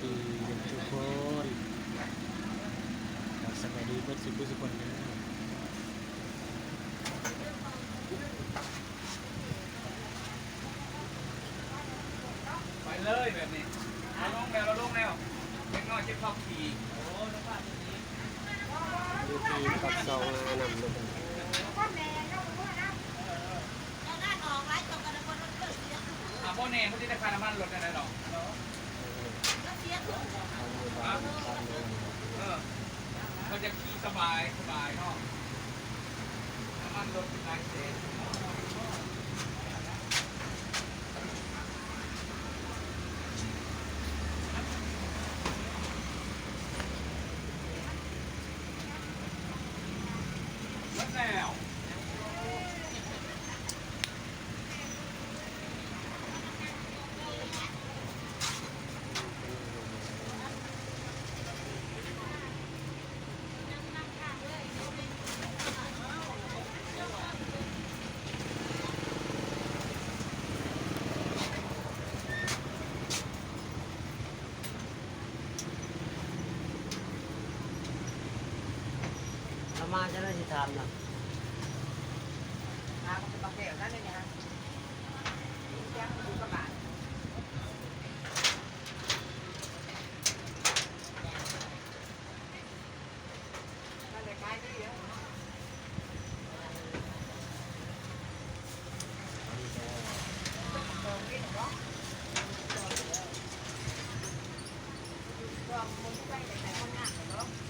ດີທຸກຄົນ ກໍສະບາຍດີເບິດສູ່ຜູ້ສູ່ຄົນເດີ. ໄປເລີຍແບບນີ້ ເອົາລົງແລ້ວ ເອົາລົງແລ້ວ ເດັກນ້ອຍເຈັບທ້ອງຖີ່. ຢູ່ທີ່ປາກຊ່ອງນານຳເນາະ. ອ່າ ບໍ່ແນ່ ມັນຊິໄດ້ຄ່ານ້ຳມັນລົດແນວໃດດອກ. ເອີ ເຂົາຈະຂີ່ສະບາຍ ສະບາຍເນາະ ນ້ຳມັນລົດເປັນຫຼາຍແສນ. ເອົາມາຈັ່ງໃດຊິຖາມນະ ມາກໍບໍ່ແກ້ວນັ້ນເລີຍນະ ມີແກ້ວຢູ່ກັບບ້ານ. ລອງເບິ່ງໄປ ແຕ່ຄົນງາມເນາະ.